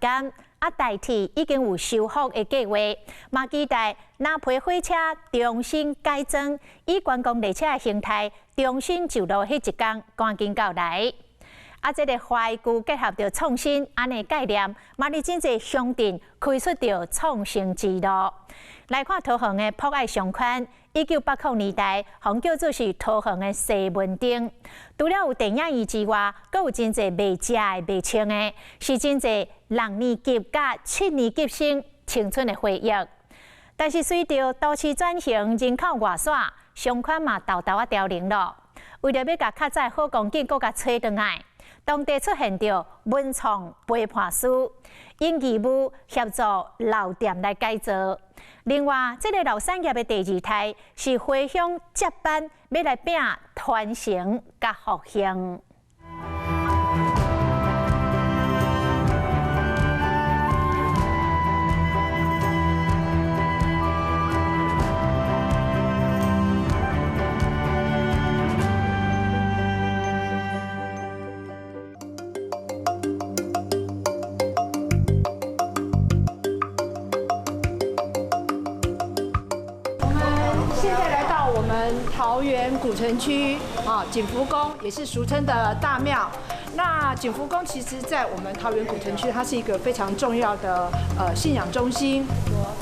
間，啊，台鐵已經有修復的計劃，嘛期待藍皮火車重新改裝，以觀光列車的形態重新上路，彼一天趕緊到來。啊，這個懷舊結合著創新，按呢概念，嘛佇真濟鄉鎮開出著創新之路。來看桃園的博愛商圈，1980年代，予叫做是桃園的西門町。除了有電影院之外，閣有真濟賣食的、賣穿的，是真濟六年級佮七年級生青春的回憶。但是隨著都市轉型，人口外徙，商圈嘛沓沓仔凋零囉。為著欲共較早好光景閣共揣轉來，當地出現著文創陪伴師，𪜶義務協助老店來改造。另外，這个老產業的第二代是回鄉接班，欲來拚傳承佮復興。桃園古城區啊，景福宮也是俗稱的大廟。那景福宮其實，在我們桃園古城區，它是一個非常重要的信仰中心。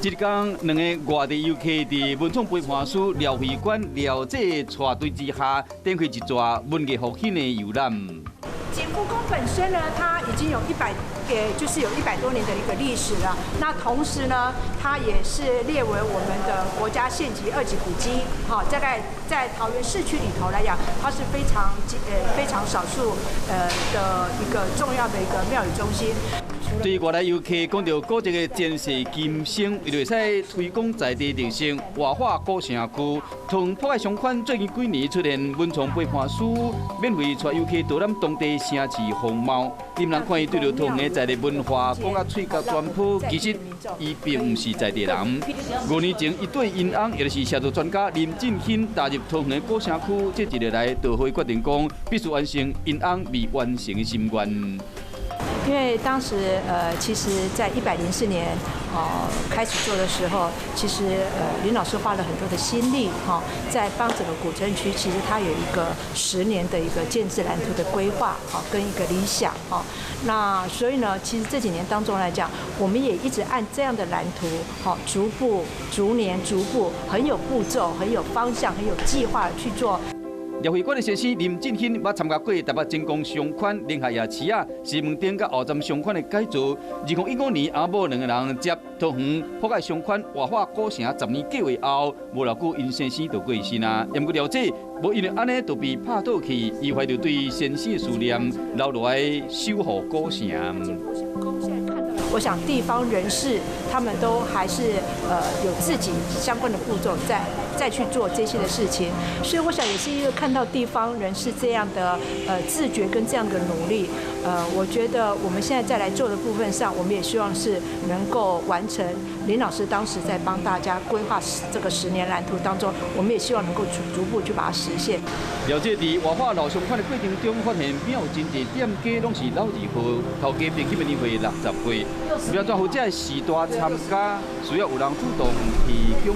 這天，兩个外地遊客佇文創陪伴師廖慧娟廖姐帶隊之下，展開一逝文藝復興的遊覽。景福宮本身呢，它已經有一百，就是有100多年的一個歷史了。那同時呢，它也是列為我們的國家縣級二級古蹟。好，大概在桃園市區裡頭來講，它是非常少數的一個重要的一個廟宇中心。對外來遊客講著古蹟的前世今生，伊就會使推廣在地特色，活化古城區。同博愛商圈最近幾年出現文創陪伴師，免費帶遊客導覽當地城市風貌。恁人看伊對著桃園在地文化講甲喙角全破，其實伊並毋是在地人。5年前，伊對𪜶翁，也就是寫作專家林進興，踏入桃園古城區，這一日來就會決定講，必須完成𪜶翁未完成的心願。因為當時，其實在104年，哦，開始做的時候，其實，林老師花了很多的心力，哈，在幫整個古鎮區，其實他有一個10年的一個建置藍圖的規劃，哈，跟一個理想，哈，那所以呢，其實這幾年當中來講，我們也一直按這樣的藍圖，哈，逐步、逐年、逐步，很有步驟、很有方向、很有計劃去做。廖慧娟的先生林進興，捌參加過台北精工商圈、寧夏夜市仔、西門町佮後站商圈的改造。2015年，翁某兩个人接桃園博愛商圈活化古城十年計畫後，無偌久𪜶先生就過身啊。毋過廖姐無因為按呢就被拍倒去，伊懷著對先生的思念，留落來守護古城。我想地方人士他們都還是有自己相關的步驟再去做這些的事情，所以我想也是因為看到地方人士這樣的自覺跟這樣的努力，我覺得我們現在再來做的部分上，我們也希望是能夠完成林老師當時在幫大家規劃這個十年藍圖當中，我們也希望能夠逐步去把它實現。了解佇活化老商圈的過程中，發現廟真濟店家攏是老字號，頭家畢業年歲60歲，要怎負責時代參加，需要有人主動提供。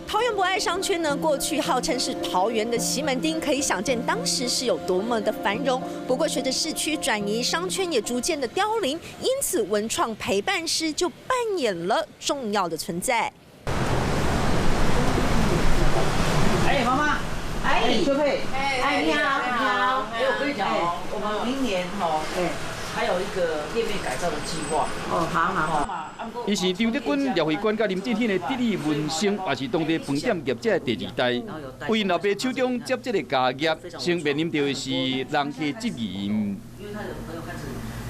桃園博愛商圈呢，過去號稱是桃園的西門町，可以想見當時是有多麼的繁榮。不過隨着市區轉移，商圈也逐漸的凋零，因此文創陪伴師就扮演了重要的存在。哎，媽媽，哎，秋佩，哎，你好，你好。哎，我跟你講哦，我們明年吼，哎，還有一個店面改造的計劃。哦，好好好。伊是張德軍、廖慧娟佮林進興的侄女文生，也是當地飯店業者的第二代。為𪜶老爸手中接這个家業，先面臨著的是人客質疑。因為他有朋友開始，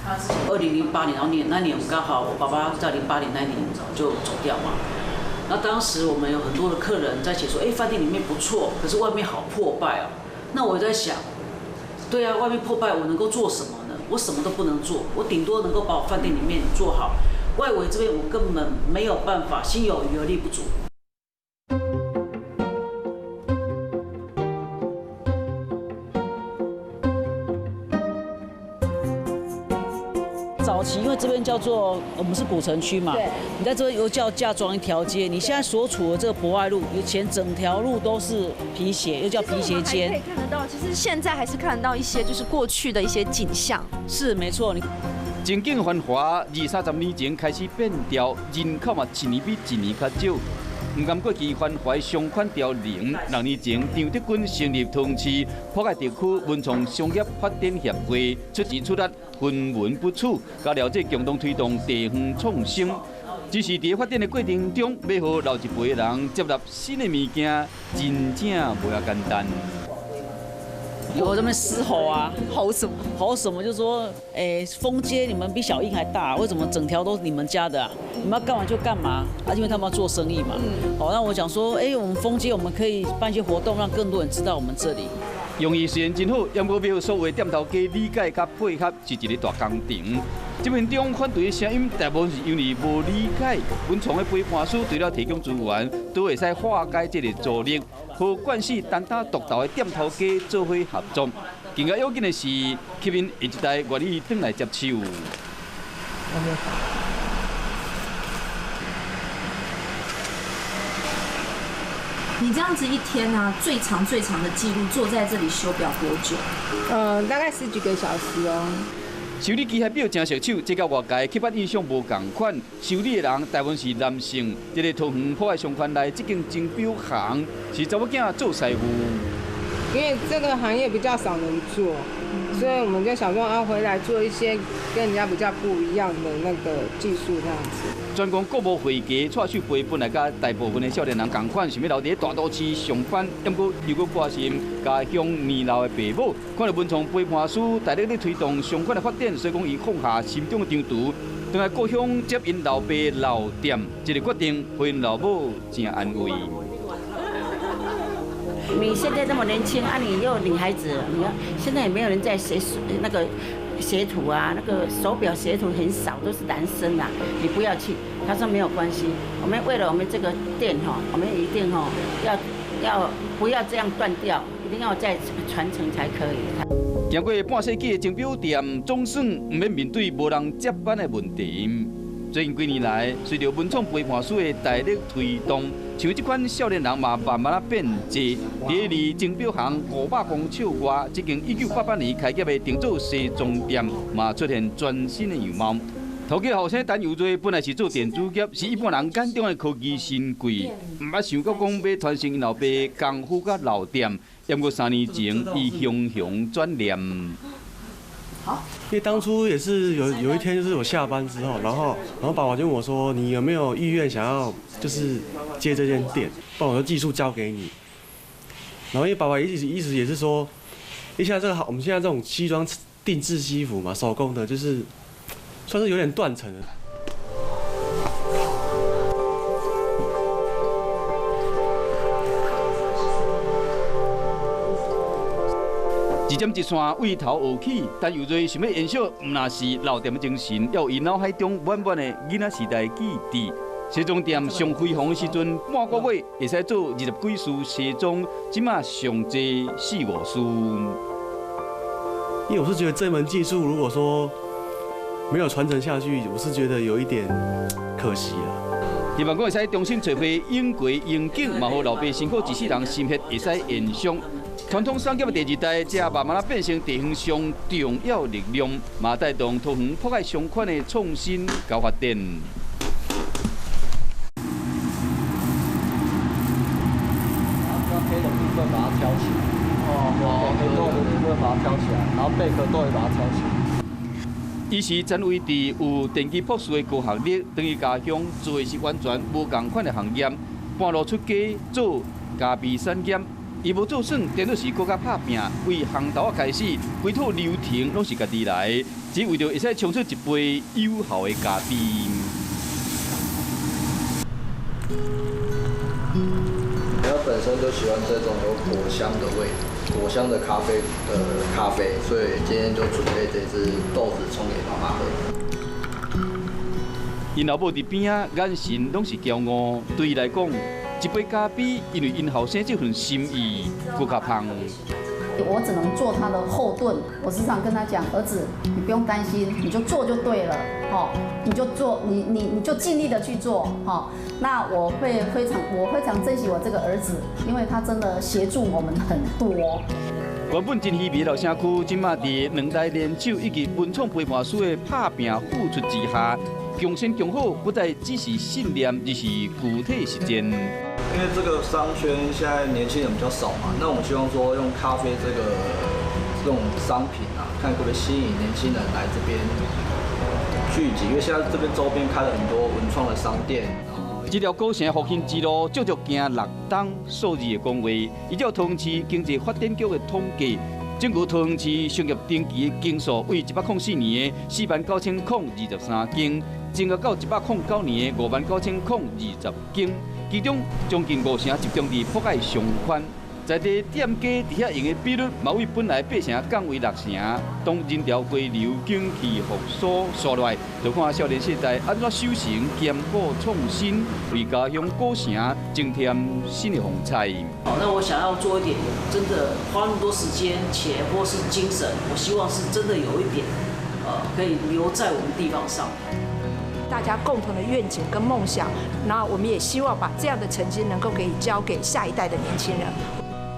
他之前2008年，然後年那年我剛好我爸爸在零八年那年就走掉嘛。那當時我們有很多的客人在寫說，哎，飯店裡面不錯，可是外面好破敗哦。那我在想，對啊，外面破敗，我能夠做什麼呢？我什麼都不能做，我頂多能夠把我飯店裡面做好。外圍這邊我根本沒有辦法，心有餘而力不足。早期因为这边叫做我们是古城区嘛，你在这边又叫嫁妆一条街。你现在所处的这个博爱路，以前整条路都是皮鞋，又叫皮鞋街。可以看得到，其实现在还是看得到一些就是过去的一些景象。是没错，你情景繁华，二三十年前开始变调，人口嘛一年比一年较少。毋甘过去繁华商圈凋零，6年前张德军成立桃园市博爱特区文创商业发展协会，出钱出力，分文不取，佮了解共同推动地方创新。只是伫发展的过程中，欲予老一辈的人接纳新的物件，真正无遐简单。有这边嘶吼啊，吼什么？吼什么？就说，哎，封街你们比小英还大，为什么整条都是你们家的啊？你们要干嘛就干嘛啊？因为他们要做生意嘛。好，那我讲说，哎，我们封街我们可以办一些活动，让更多人知道我们这里。用意虽然真好，不过欲予所有店头家理解佮配合是一个大工程。这边中反对的声音，大部分是因为无理解。文创的陪伴师除了提供资源，都会使化解这个阻力，和惯势单打独斗的店头家做伙合作。更加要紧的是，吸引下一代愿意转来接手。你这样子一天呢，最长最长的记录，坐在这里修表多久？大概10几个小时哦。修理机械表真熟手，这佮外界刻板印象无仝款。修理的人大部分是男性。这个桃园博爱商圈内这间钟表行是查某囝做师傅。因为这个行业比较少人做，所以我们就想说啊，回来做一些跟人家比较不一样的那个技术这样子。专攻国贸会计，带手背本来佮大部分的少年人仝款，想欲留伫大都市上班，不过又阁挂心家乡年老的爸母。看到文创陪伴师大力咧推动相关的发展，所以讲伊放下心中的长处，转来故乡接𪜶老爸老店，这个决定予𪜶老母真安慰。你现在这么年轻啊，你又女孩子，你看现在也没有人在学那个学徒啊，那个手表学徒很少，都是男生啊。你不要去，他说没有关系，我们为了我们这个店哈，我们一定哈要不要这样断掉，一定要再传承才可以。经过半世纪的钟表店，总算毋免面对无人接班的问题。最近几年来，随著文创陪伴师的大力推动，像这款少年人嘛慢慢仔变济。伫离钟表行500公尺外，这间1988年开业的定做西装店嘛出现全新的样貌。头家后生陈友瑞本来是做电子业，是一般人眼中的科技新贵，毋捌想到讲欲传承𪜶老爸功夫佮老店。不过3年前，伊雄雄转念。因为当初也是有一天，就是我下班之后，然后爸爸就问我说：“你有没有意愿想要就是接这间店？把我的技术交给你。”然后因为爸爸意思也是说，一下这个好，我们现在这种西装定制西服嘛，手工的，就是算是有点断层了。一针一线为头学起，陈友瑞想欲延续，毋若是老店的精神，犹有𪜶脑海中满满的囡仔时代记忆。西装店上辉煌的时阵，半个月会使做20几束西装，这马上济4、5束。因为我是觉得这门技术如果说没有传承下去，我是觉得有一点可惜了。希望讲会使重新找回永过荣景，嘛予老爸辛苦一世人心血会使延续。传统产业的第二代，正慢慢仔变成地方上重要力量，嘛带动桃园博爱商圈的创新佮发展。黑的部分把它挑起来，哦，黑豆的部分把它挑起来，然后贝壳豆也把它挑起来。伊是曾维智有电机博士的高学历，转去家乡做的是完全无仝款的行业，半路出家做咖啡产业。伊无做算，颠倒是阁较拍拚，为行头仔开始，规套流程拢是家己来，只为著会使冲出一杯有效的咖啡。我本身就喜欢这种有果香的味，果香的咖啡，所以今天就准备这支豆子冲给妈妈喝。𪜶老母伫边仔，眼神拢是骄傲，对伊来讲，一杯咖啡，因为𪜶后生这份心意，阁较芳。我只能做他的後盾。我時常跟他講，兒子，你不用擔心，你就做就對了，哦，你就做，你就盡力的去做，哈。那我會非常，我非常珍惜我這個兒子，因為他真的協助我們很多。原本真稀微的老城區，這馬佇兩代聯手以及文創陪伴師的拍拚付出之下，共生共好，不再只是信念，而是具體實踐。因為這個商圈現在年輕人比較少嘛，那我們希望說用咖啡這種商品啊，看可不可以吸引年輕人來這邊聚集。因為現在這邊周邊開了很多文創的商店。這條古城復興之路，足足行六冬數字的講話。依照桃園市經濟發展局的統計，整個桃園市商業登記的間數為104年的49,023間，增加到109年的59,020間，其中將近五成集中佇博愛商圈。在地店家佇遐營的比率，嘛為本來八成降為六成。當人潮回流，景氣復甦，紲落來，就看少年世代按怎守成兼顧創新，為家鄉古城增添新的風采。好，那我想要做一點，真的花那麼多時間、錢或是精神，我希望是真的有一點，可以留在我們地方上。大家共同的願景跟夢想，那我們也希望把這樣的成績能夠可以交給下一代的年輕人。